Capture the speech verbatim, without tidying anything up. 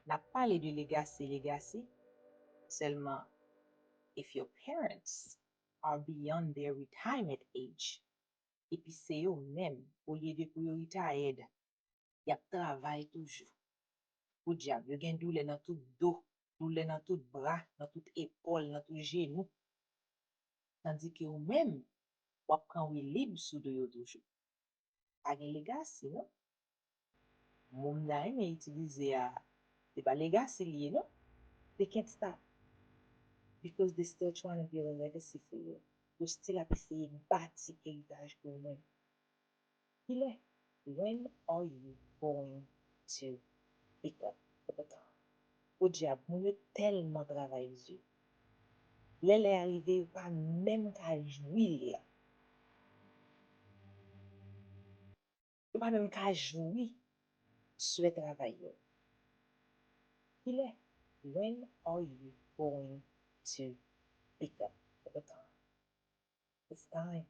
N ap pale de legasi, legasi, sèlman if your parents are beyond their retirement age, epi se yo menm, olye de pou yo retired, y ap travay toujou. Podyab, yo gen doulè nan tout do, doulè nan tout bra, nan tout epòl, nan tout jenou. Tandike ou menm, w ap pran wi lib sou do yo toujou. Pa gen legasi, non. Mo m ta renmen itilize a, se pa legasi li ye, non. They can't stop. Because they still trying to build a legacy for you. Yo still ap eseye bati eritaj pou ou menm. Kilè? When are you going to pick up the baton? Podyab, moun yo tèlman travay di. Lè lè a rive, yo pa menm ka jwi l la. Yo pa menm ka jwi swè travay yo. Kilè? When are you going to pick up the baton? It's time.